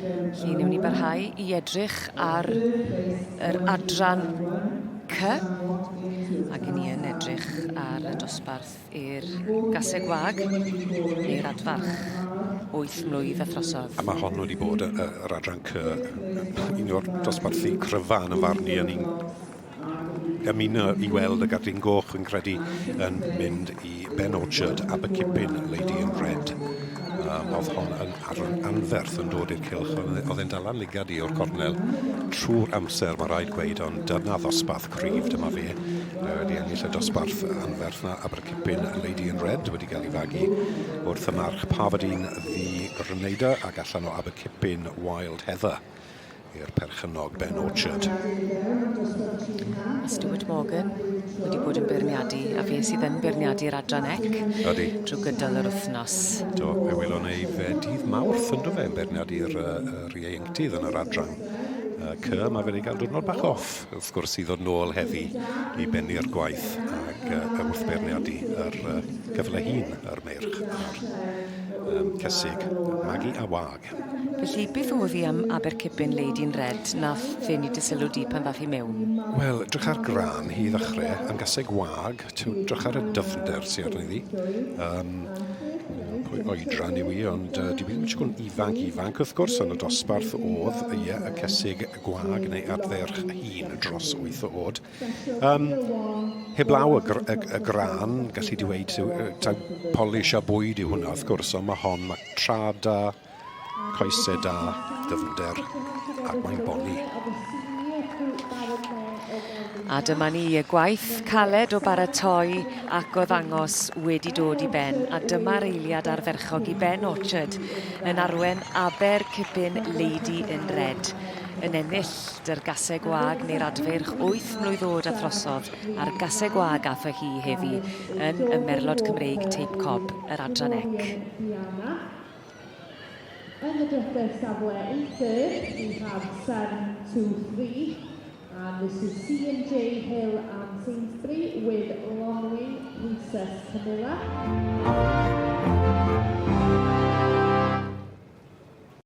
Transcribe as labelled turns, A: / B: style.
A: Felly, newn ni barhau i edrych ar yr adran C, ac i ni yn edrych ar y dosbarth i'r gaseg wag neu'r adfarch 8 mlwydd a throsodd.
B: A mae hon wedi bod yr adran C, un o'r dosbarthu cryfa yn y farn i, a ni'n ymuno i weld y Gardyn Goch, fi'n credu, yn mynd i Ben Orchard, Abercipin, Lady in Red. Oedd hon yn arwn anferth yn dod i'r cylch, oedd e'n dala ligad i o'r cornel trwy'r amser, mae rhaid gweud, ond dyna ddosbarth cryf, dyma fe. Wedi ennill y dosbarth anferth na Abercipin Lady in Red, wedi cael ei fagu wrth y march Parvadine The Grenada ac allan o Abercipin Wild Heather i'r perchennog Ben Orchard.
A: A Stuart Morgan wedi bod yn beirniadu, a fe sydd yn beirniadu'r adran ec.
B: Ydy.
A: Drwy gydol yr wythnos.
B: Do, fe welon ei fe dydd Mawrth yn do fe yn beirniadu'r yr ieuenctid yn yr adran C. Mae fe wedi cael diwrnod bach off, wrth gwrs, i ddod nôl heddi i bennu'r gwaith ac wrth beirniadu yr cyfle hun, yr meirch a'r um, cesig, magu a wag.
A: Felly, beth oedd hi am Abercipin Lady in Red nath ddenu dy sylw di pan ddath hi mewn?
B: Wel, drych ar gran hi i ddechrau, am gaseg wag, drych ar y dyfnder sydd arni ddi. Pwy oedran yw hi, ond dwi ddim yn siŵr ifanc ifanc wrth gwrs, ond y dosbarth oedd, ie, y cesig gwag neu adferch hun dros 8 o oed. Heblaw y, gr y, y gran, gallu di weud, taw polish a bwyd yw hwnna wrth gwrs, ond mae hon, mae trad da, coesau da, dyfnder, ac mae'n boni.
A: A dyma ni, y gwaith caled o baratoi ac o ddangos wedi dod i ben, a dyma'r eiliad ardderchog i Ben Orchard yn arwen Abercipin Lady in Red yn ennill dy'r gaseg wag neu'r adfeirch 8 mlwydd oed a throsodd a'r gaseg wag ath o hi heddi yn y Merlod Cymreig Teip Cob yr adran ec.
C: Yn y drydedd safle in third we have 723 and this is C&J Hill and Sainsbury with Lonwyn Princess Camilla.